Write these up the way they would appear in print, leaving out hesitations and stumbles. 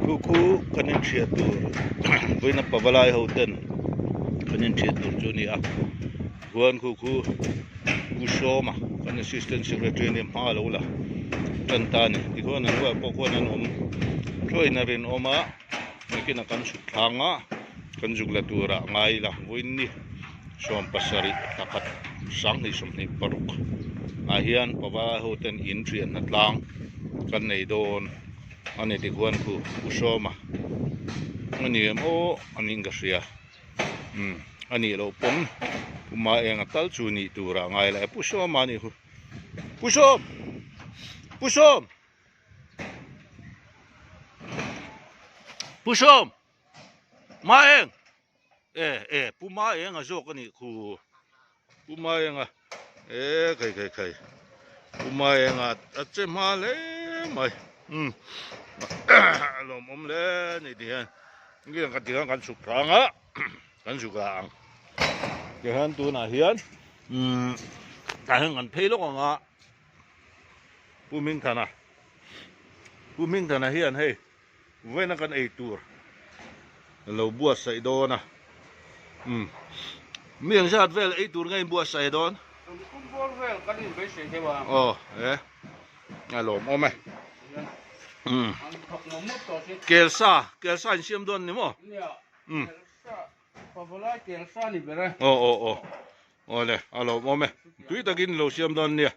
Khu khu kan inhriat tur vawiina pavalai ho ten kan inhriat tur chu a ni a chuan khu khu Pu Sawma kan assistant secretary nia hma a lo la tan ta a ni tikhuan an hnuaiah pawh khuan an awm tluahin a rinawm a nakinah kan chhut thlang a kan zuk la turah ngai ila vawiin ni 70 thla khat 2026 ah hian pavalai ho ten in thianna tlang kan nei dawn a ni tikhuan khu Pu Sawma a ni em aw a niin ka hria umm a nih loh pawn Pu Maenga tal chu nih turah ngai la e Pu Sawma a nih khu Pu Sawm Pu Sawm Pu Sawm Maeng e e Pu Maenga zawk a nih khu Pu Maenga e khai khai khai Pu Maenga a che hma hle mai umm a lawmawm hle a ni ti hian nge ka ti hian kan chhuk tlang a kan chhuk lah ang tihian tunah hian umm tah hian kan phei lawk ang a Pu Hmingthana Pu Hmingthana hian hei Vawiina kan ei tur lo buatsaih dawn a, umm mi ang zat vel ei tur nge in buatsaih dawn? Kum bawr vel kan in beisei deuh a. Aw e a lawmawm e. Umm kelsa kelsa in siam dawn ni maw? Nia kelsa pavalai kelsa ni ber e. Aw aw aw awle a lawmawm e tui takin lo siam dawn nia.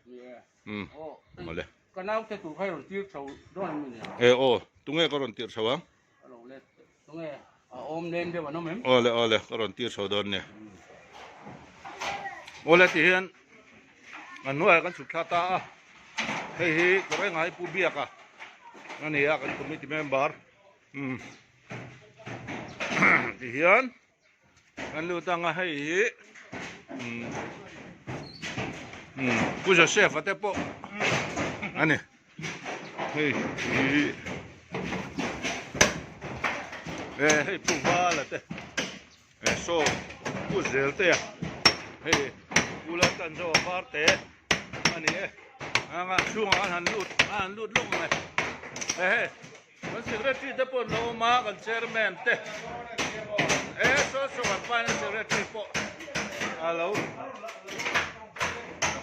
Umm mawle. Ka naute tur kha i rawn tir chho dawn em ni? E aw, tunge ka rawn tir chho ang? Ka lo let tunge a awm leng deuh an awm em? Awle awle, ka rawn tir chho dawn nia. Awle ti hian an hnuaiah kan chhuk thla ta a, hei hi ka rengah hi Pu Biaka a ni a, kan committee member. Umm ti hian. Kan lut ang a hei hi umm Pu Joseph a te pawh a ni hei hi e hei Pu Vala te e saw Pu Zel te a hei Pu Laltanzawa Varte a ni e anga chhungah an han lut a han lut lawk ang e e hei. Kan secretary te pawh an lo awm a, kan chairman te e saw saw kan finance secretary pawh a lo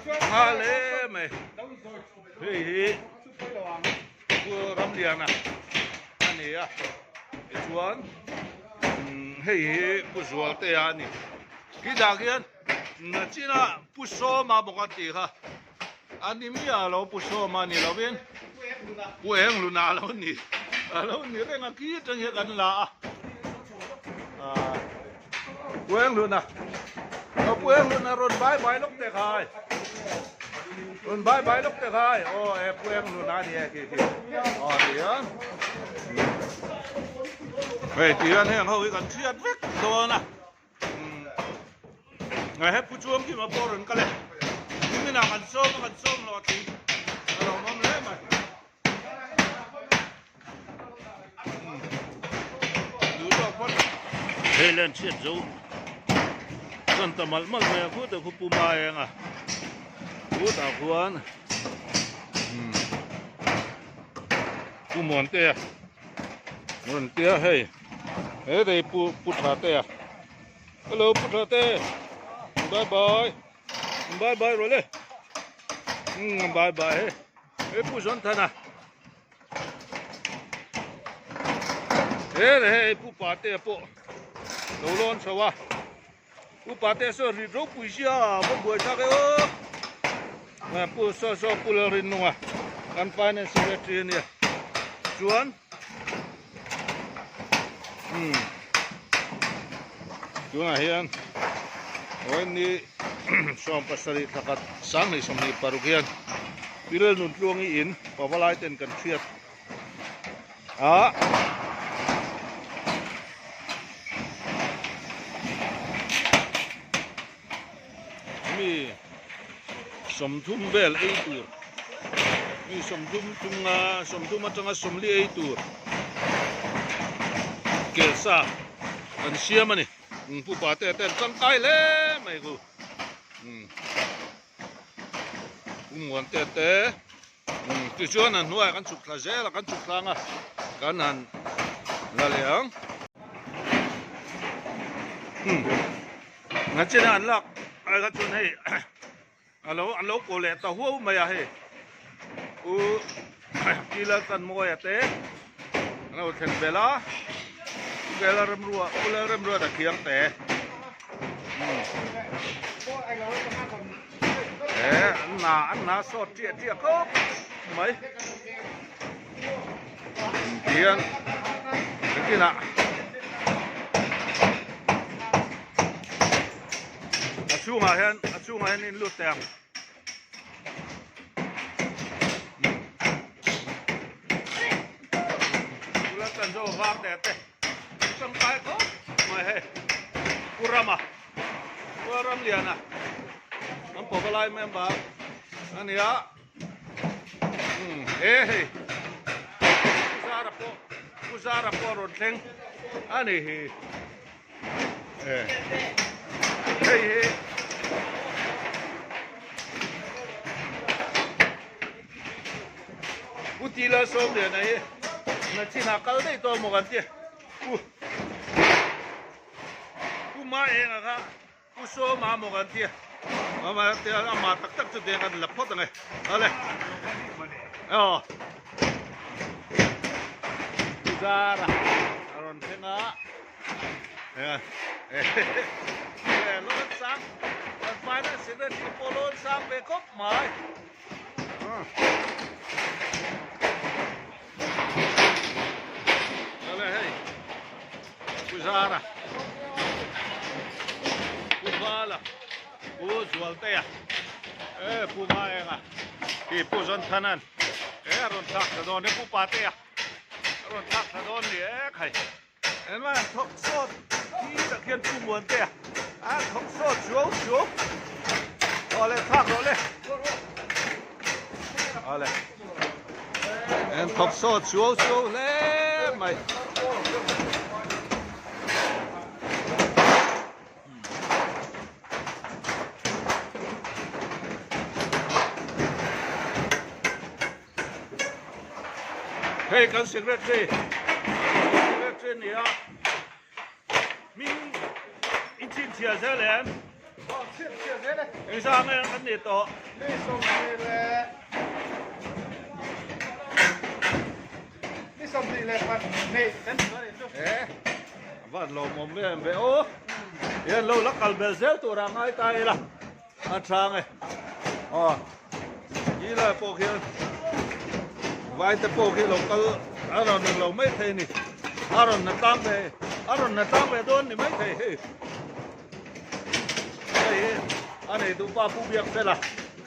nghal em mai. Hei hi Pu Ramliana a ni a, tichuan hei hi Pu Zualtea a ni. Khi dah khian nachina Pu Sawma bawk a tih kha. A ni miah lo Pu Sawma ni lovin Pu Engluna a lo ni a lo ni reng a khi atang hian kan la a Pu Engluna Pu Engluna rawn bai bai lawk teh khai rawn bai bai lawk teh khai aw e Pu Engluna a ni e khi khi aw ti hian hei ti hian heng ho hi kan hriat vek dawn a. Ngai he pu chuang kim a pawh rawn kal e. Niminah kan sawm a kan sawm lo a tling. A lawmawm hle mai. Duh tawk phawt. Hei len chhiat zo chuan ta malh malh mai a khutah khu pu Maeng a khutah khuan Pu Muantea rawn tia hei. He rei pu pu tha te a hello pu tha te bye bye bye bye rawh le umm bye bye he he pu zawn than a he le hei pu pa te pawh lo lawn chho a pu pa te saw rit ropui sia va buai thlak e aw pu saw saw pu Lalrinnunga kan finance secretary a nia chuan. Umm tunah hian awini 17 thla khat 2026 hian Pilel Nuntluangi in pavalai ten kan hriat a mi 30 vel ei tur mi 30 chunga 30 atanga 40 ei tur kelsa kan siam a ni pu pa te ten tangkai hle mai ku pu muan te te tichuan a hnuaiah kan chhuk thla zel a kan chhuk tlang a kan han. La leh ang. Hmm. Nga china an lak ai kha chuan hei alo an lo ko leh ta huau mai a hei. U Kila Chanmawia te an lo thlen bel a. U Kela Remrua U Lalremrua ta khiang te. Hmm. Eh an na an na sawt ṭiah ṭiah khawp mai. Tihian nakinah a chhungah hian a chhungah hian in lut teh ang. Tuna kan zo var teh te tangkai khawp mai hei Pu Rama Pu Ramliana an pawh member a ni a. He hei Pu Zara pawh Pu Zara pawh a rawn thleng a ni hi hei hi Pu Tila Sawmliana hi nachinah kal daih tawh maw kan ti Pu Pu Maenga kha Pu Sawma maw kan tia amah tak tak chu deng kan la phawt ang e ale aw Pu Zara a rawn thleng a e lawn sang kan finance secretary pawh lawn sang ve khawp mai ale hei Pu Zara, Pu Vala, Pu Zualtea, e Pu Maenga, hi Pu Zawnthanan e a rawn thlak thla dawn e Pu Patea a rawn thlak thla dawn ni e khai engmah an thawk sawt hi tak hian Pu Muantea a thawk sawt suau suau aw le thlak rawh le aw le En thawk sawt suau suau hle mai. Hei kan secretary secretary ni a hming i chhinchhiah zel em? Aw chhinchhiah zel e. Engzah nge kan nih tawh? Mi 20 leh mi 24 kan ni mai chu. E a van lawmawm em ve aw. Hian lo la kal bel zel tur a ngai ta ila a tha nge. Aw hi lai pawh khian vai te pawh khi lo kal a rawn eng lo mai thei a ni a rawn na tlang ve a rawn na tlang ve dawn ni mai thei hei hei hi a nei duh pa pu biak fela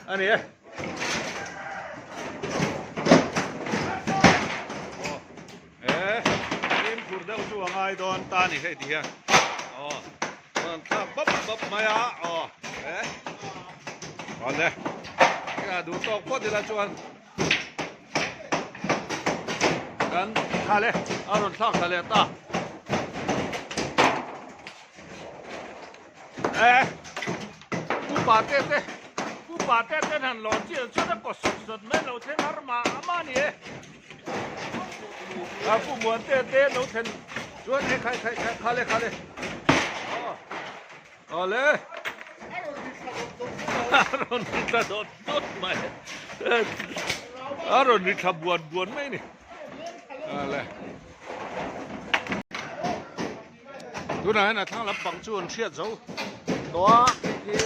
a ni e e fimkhur deuh chu a ngai dawn ta a ni hei ti hian aw rawn thlak bap bap mai a aw e awle a duh tawk phawt ila chuan kan thla le a rawn thlak thla leh ta e upa te te upa te te han lawn chi chuan a kaw sawt sawt mai lo thleng har mah mah a ni e. A pu muan te te lo thlen chuan he khai khai khai khale khale aw le a rawn ri thla dawt dawt mai a rawn ri thla buan buan mai ni ale tunah hian a thlang lampang chu an hriat zo tawh a khi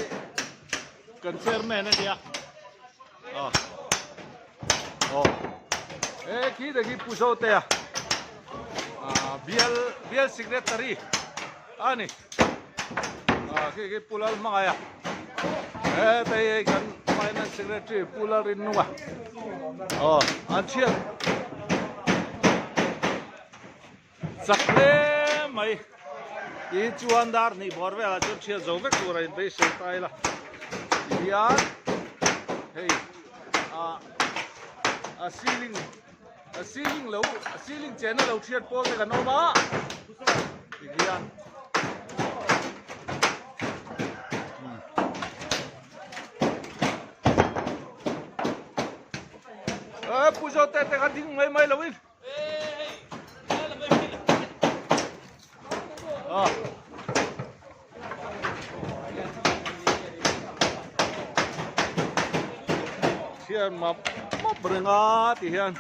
kan chairman a nia Aw aw he khi te khi Pu Zotea ah bial bial secretary a ni ah khi khi Pu Lalhmangaia he te hi kan finance secretary Pu Lalrinnunga aw an chhiat chak hle mai ti chuan dar hnih bawr velah chuan thiat zo vek tur a inbeisei ta ila tihian hei ah a ceiling a ceiling lo a ceiling chena lo thiat pawl te kan awm a tihian e pu zawte te kha ding mai mai lo in. thiat map map reng a ti hian.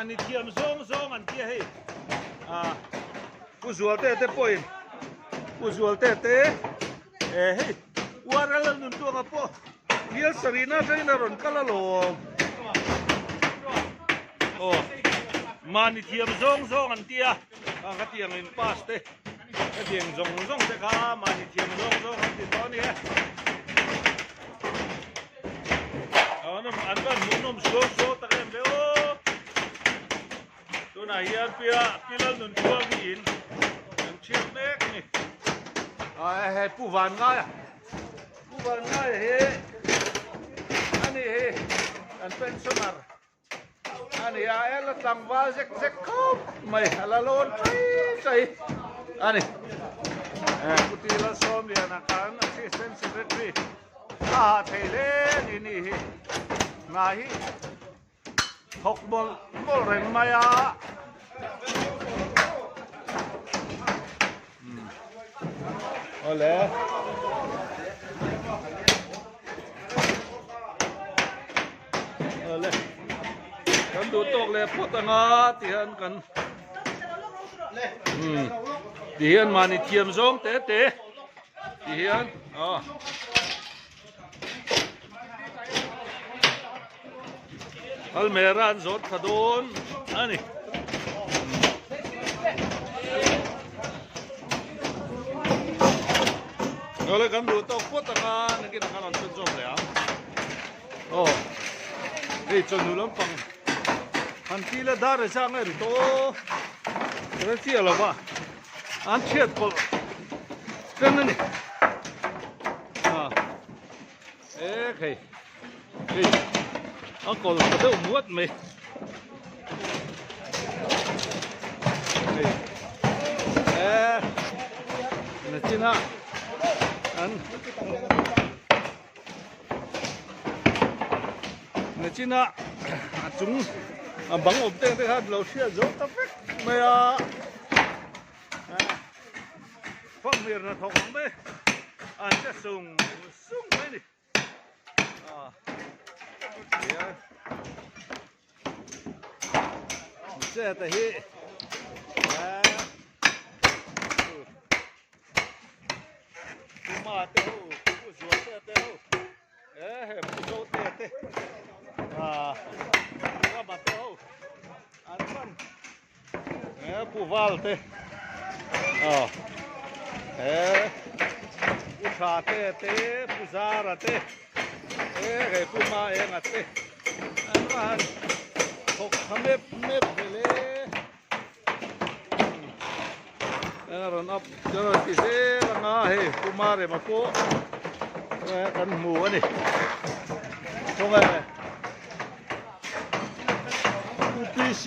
Mahni thiam zawng zawng an tia hei ah Pu Zualte te pawhin Pu Zualte te eh hei URL a nun tuanga pawh bial sarihna atangin a rawn kal alawm aw mahni thiam zawng zawng an tia ah ka tiang in pass te ka tiang zawng zawng te kha mahni thiam zawng zawng an ti tawh a ni e an van hmuhnawm suau suau tak em ve aw. Tunah hian Pia Pi Lalnunchhuang hi in kan chhiat mek a ni. Ah hei Pu Vanngaia Pu Vanngaia hi a ni hi kan pensioner a ni a e la tlangval zek zek khawp mai a la lawn chai chai a ni. Pu Ti Lalsawmliana kan Assistant Secretary a hah thei hle a ni ni hi hna hi. Thawk mawlh mawlh reng mai a. Awle. Awle. Kan duh tawk leh phawt anga ti hian kan ti hian mahni thiam zawng te te ti hian aw. Almera an zawt thla dawn a ni. Awle kan duh tawk phawt anga nakin ah khan an chhunzawm leh ang. Aw hei chawhnu lampang han ti la dar reza nge ri tawh ka chiah lo va an chhiat pawlh ṭan a ni. E khei hei a kawl tha deuh muat mai hei e nachina an nachina a chung a bang awm te te khan lo hriat zo ta vek mai a. Fawmhmir hnathawk ang mai an che sung sung mai a ni chet a hi Puma te ho Pu Zualtea te ho e he Pu Zotea te Rama te ho an hman. He pu val te aw he pu tha te te pu zara te he hei pu ma enga te an va han thawk tha mep mep ve le a rawn up a rawn ti zel anga hei pu ma rema pawh kan hmu a ni khawnge. Pu PC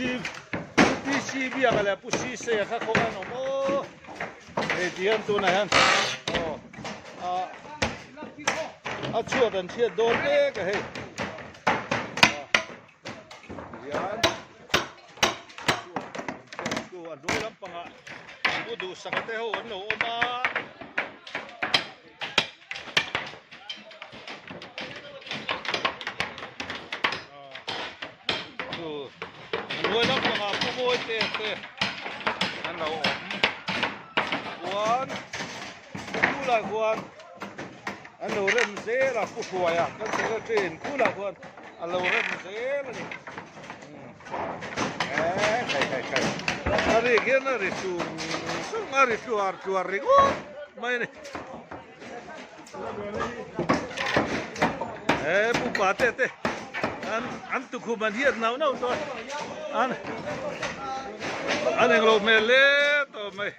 Pu PC biak leh Pu Sise kha kawng an awm aw hei ti hian tunah hian aw a a chhuat an chhiat dawn mek a hei hian a hnuai lampangah Pu Duhsaka te ho an lo awm a. Chu hnuai lampangah pu mawi te te an lo awm chuan khulah khuan an lo rem zel a pu hruai a kan secretary in khulah khuan a lo rem zel a ni eh khai khai khai a rik hian a ri sung sung a ri tluar tluar ringawt mai a ni. He pupa te te an an tukhum an hiat nauh nauh tawh a an an englo hmel hle tawh mai.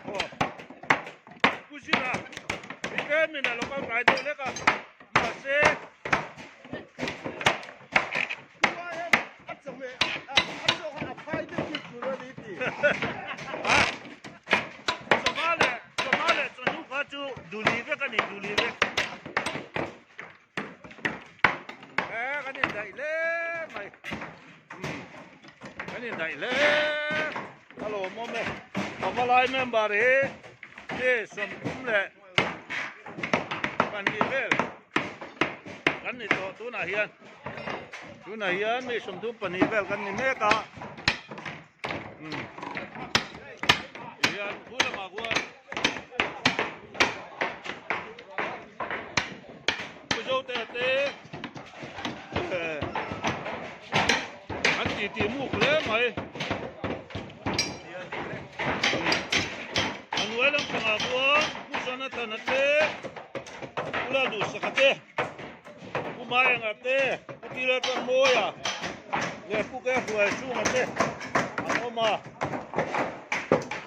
Aw Pu Zira hi tlemin a lo kal hnai deuh hlek a mahse. Sava leh sava leh chawhnu kha chu duli vek a ni duli vek. E kan indaih hle mai kan indaih hle a lawmawm e pavalai member hi mi 30 leh pahnih vel kan ni tawh tunah hian tunah hian mi 32 vel kan ni mek a hian khu lamah khuan Mizote te an ti ti muk hle mai a hnuai lampangah khuan Pu Jonathan-a te Pu Lalduhsaka te Pu Maenga te Pu Tilalpanmawia leh Pu Kehruai chhunga te an awm a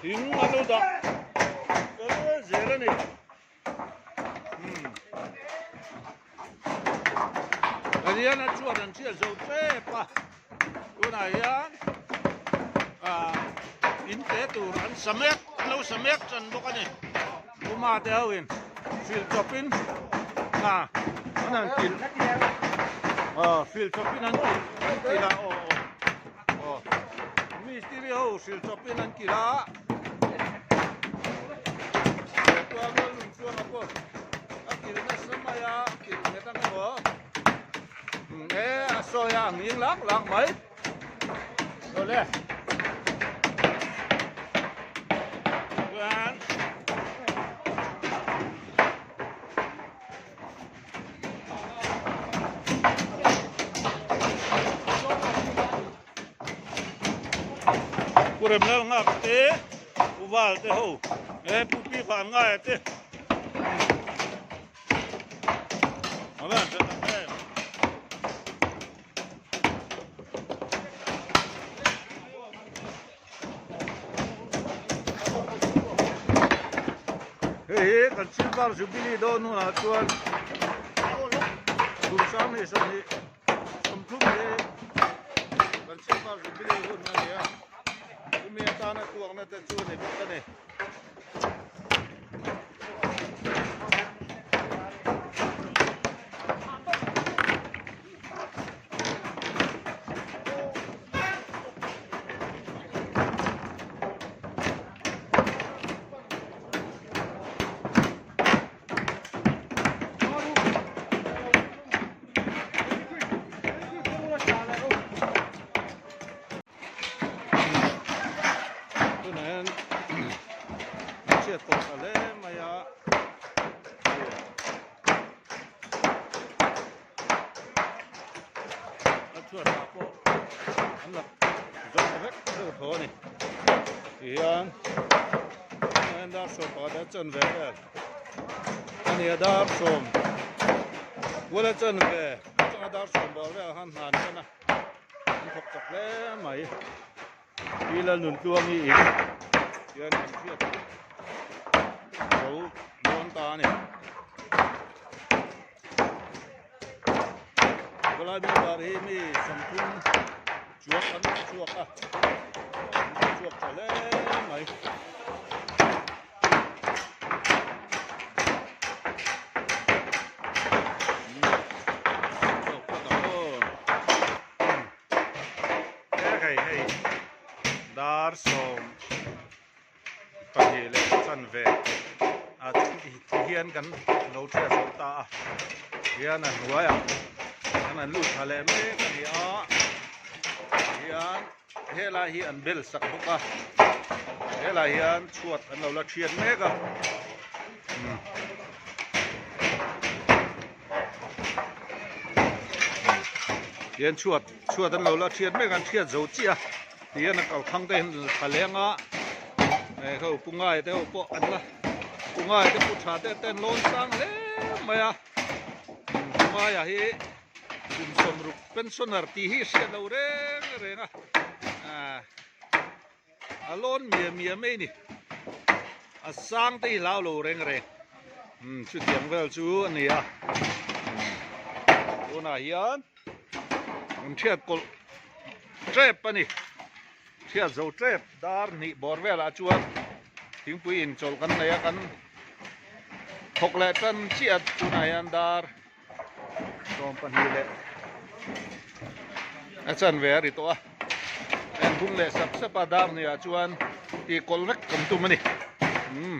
thing an lo dah fel zel a ni. Riana chuan an hriat zo tep a tunah hian ah in te tur an sa mek an lo sa mek tan bawk a ni Puma te ho in hril chawp in ah an han kilh aw hril chawp in an kilh an kilh a aw aw mistiri ho hril chawp in an kilh a. Chuan a pawh a kilh nasa mai a a kilh nghet ang emaw e a sawi a ang ing lak lak mai awle chuan Pu Remlal nghak te Pu Val te ho e Pu Pi Van Ngaia te a van tha tak em. Hei hi kan Silver Jubilee dawn hunah chuan kum 20 20 Sawmthum hi kan Silver Jubilee hun a ni a, chumi atana tuakna te chu ni bawk a ni. Tunah hian a chhiat tawh ta hle mai a a chhuat ah pawh an la zo ta vek deuh tho a ni tihian tunah hian dar sawm pakhat a chan ve vel a ni a dar sawm kuala chan ve atanga dar sawm bawr velah khan hna an tan a an thawk chak hle mai pi Lalnuntluangi in hian an hriat zo dawn ta a ni khawlai member hi mi 30 chuak an chhuak a an chhuak tha hle mai. Hei hei dar sawm pahnih leh chanve a ti hian kan lo hriat zo ta a hian a hnuaiah an han lut thla leh mek a ni a hian Helai hi an bel sak bawk a, helai hian chhuat an lo la thiat mek a. Tihian chhuat chhuat an lo la thiat mek a, an thiat zo chiah a, tihian a kalkhang te hian tha leng a, eh ho pu ngai te ho pawh an la pu ngai te pu tha te te an lawn sang hle mai a, pu ngaia hi. Kum 60 pensioner tih hi hriat lo reng reng a, a lawn mia mia mai a ni, a sang te hi hlau lo reng reng, umm chutiang vel chu a ni a, tunah hian an hriat kawlh tep a ni. Hriat zo tep dar hnih bawr velah chuan thingpui inchawlh kan nei a, kan thawk leh tan chiah tunah hian dar 12 leh a chanve a ri tawh a, en bung leh sap sap a dar hnih ah chuan tih kawlh vek kan tum a ni umm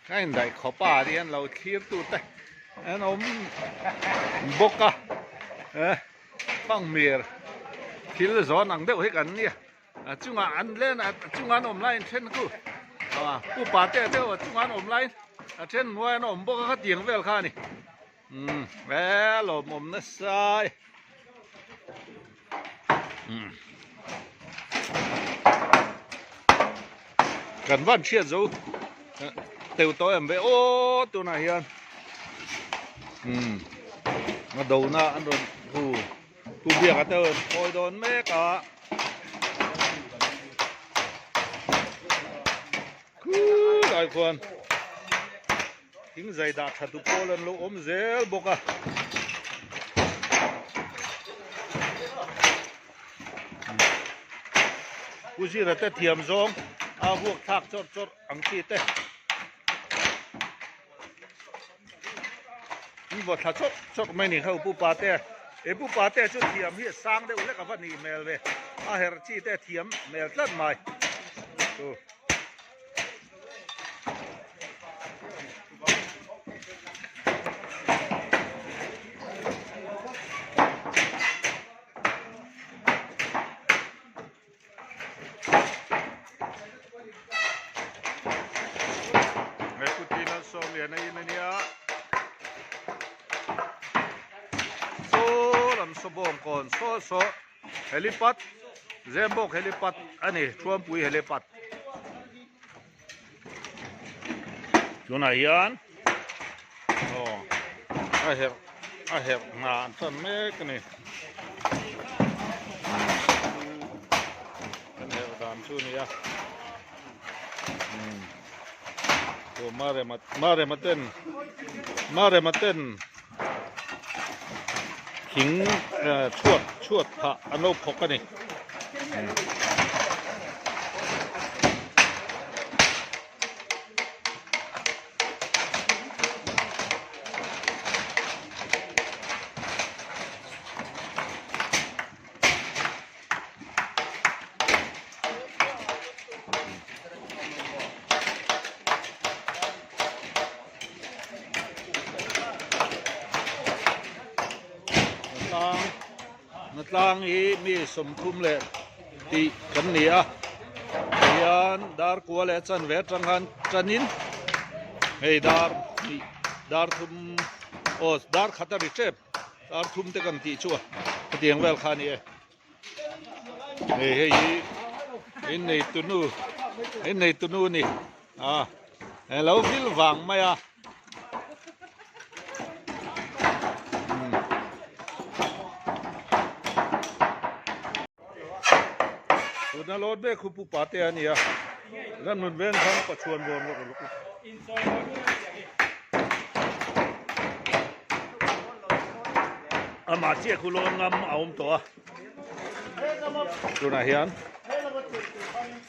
ka indaih khawp a ah hian lo thlir tute an awm bawk a eh Pangmir thil zawn ang deuh hi kan nia a chungah an len a chungah an awm laiin then khu a upa te deuh a chungah an awm laiin a then hnuai an awm bawk a khatiang vel kha a ni umm e lawmawm nasa e umm kan van hriat zo teuh tawh em ve aw tunah hian umm a dona an rawn hu pu biaka te rawn phawi dawn mek a khulai khuan thing zai dah tha tu pawl an lo awm zel bawk a. Pu Zira te thiam zawng a vuak thlak chawrh chawrh ang chi te an vaw thla chawrh chawrh mai ni ho Pu Pate he Pu Pate chu thiam hi a sang deuh hlek a va nih hmel ve a herh chi te thiam hmel tlat mai chu. Sawmliana in a nia saw lam saw bawngkawn saw saw helipad Zembawk helipad a ni Thuampui helipad tunah hian aw a herh a herh hna an tan mek a ni an herh dan chu a ni a aw marema marema ten marema ten thing chhuat chhuat phah an lo phawk a ni. Hnatlang hi mi 30 leh tih kan ni a tihian dar kua leh chanve atang khan tanin hei dar hnih dar thum aw dar khat a ri tep dar thum te kan tih chu a hetiang vel kha a ni e. Hei hei hi innei tunu innei tunu a ni a alo vil vang mai a tuna lawt mek khu pu pate a ni a kan rawn veng khan pachuan rawn rawh lawk amah chiah khu lawn ngam a awm tawh a tunah hian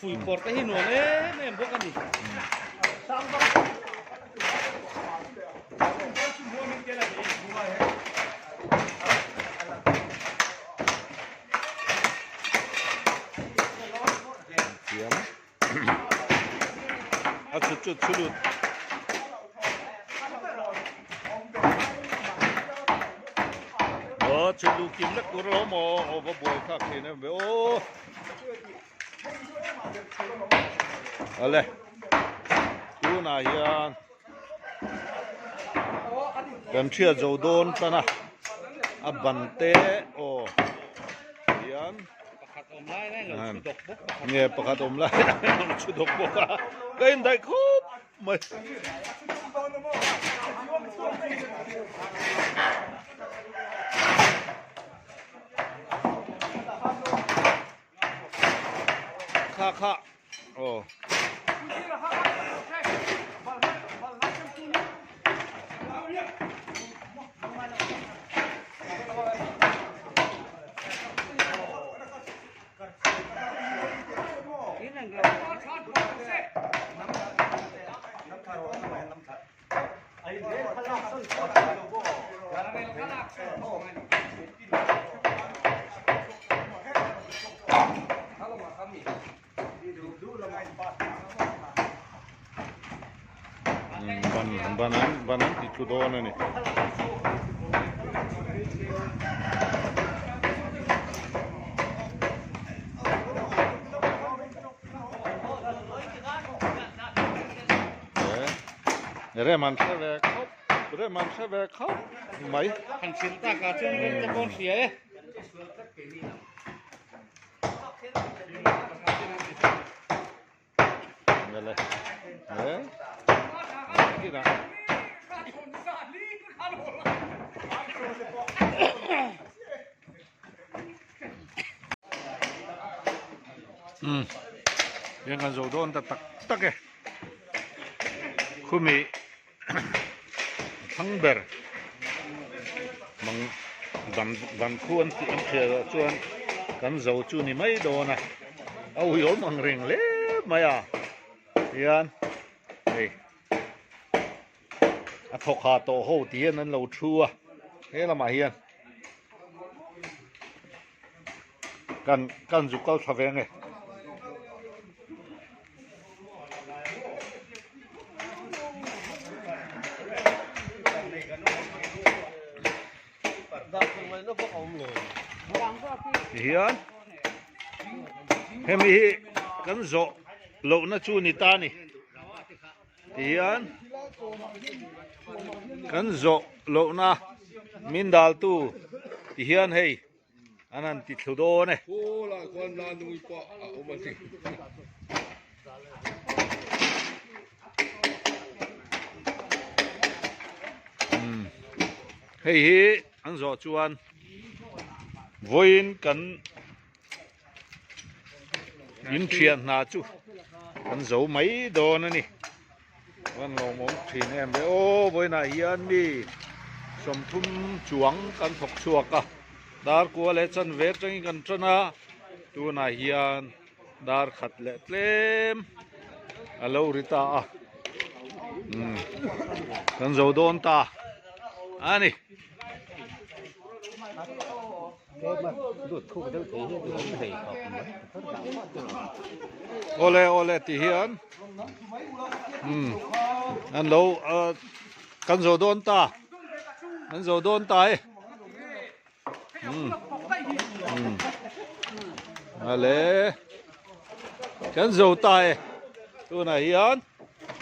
fui pawr te hi nuam em em bawk a ni. Thiam a chhut chut chhulut aw chhut luh kim lek tur alawm aw aw va buai thlak thin em ve aw awle tunah hian kan hriat zo dawn tan a a ban te aw hian. Pakhat awm lai lai lo chhu dawk bawk pakhat. Nge pakhat awm lai lai lo chhu dawk bawk a. Ka indaih khawp mai. Kha kha. Aw. Ban ban an ban an ti thu dawn a ni. Rem an hre ve khawp rem an hre ve khawp mai. Han hrilh takah chuan rem te pawh an hria e. Hian kan zo dawn ta tak tak e khumi thlang ber mang dan dan khu an tih an hriat ah chuan kan zo chu ni mai dawn a a uiawm ang reng hle mai a hian hei a thawk ha tawh ho tih hian an lo thu a he lamah hian kan kan zu kal thla ve ange. Tihian hemi hi kan zawh lohna chu ni ta ni tihian kan zawh lohna min daltu tihian hei An han ti thlu dawn e. Hei hi an zawh chuan vawiin kan in thian hna chu kan zo mai dawn a ni. Van lawmawm thin em ve aw vawiinah hian mi 30 chuang kan thawk chhuak a dar kua leh chanve atangin kan tan a tunah hian dar khat leh tlem a lo ri ta a umm kan zo dawn ta a ni. Awle awle tih hian umm an lo ah kan zo dawn ta an zo dawn ta e umm umm ale kan zo ta e tunah hian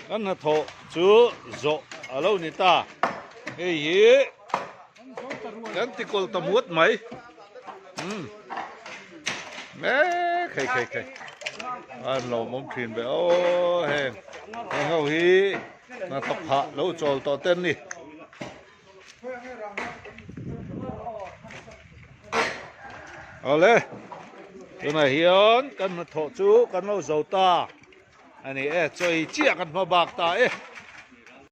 kan hnathawh chu zawh a lo ni ta hei hi Kan ti kawl ta muat mai. Umm. Me khei khei khei. An lo mawm thin ve aw heng. Heng ho hi hna thawk hah lo chawl tawh te an ni. Awle. Tunah hian kan hnathawh chu kan lo zo ta. A ni e, chawi chiah kan hma bak ta e.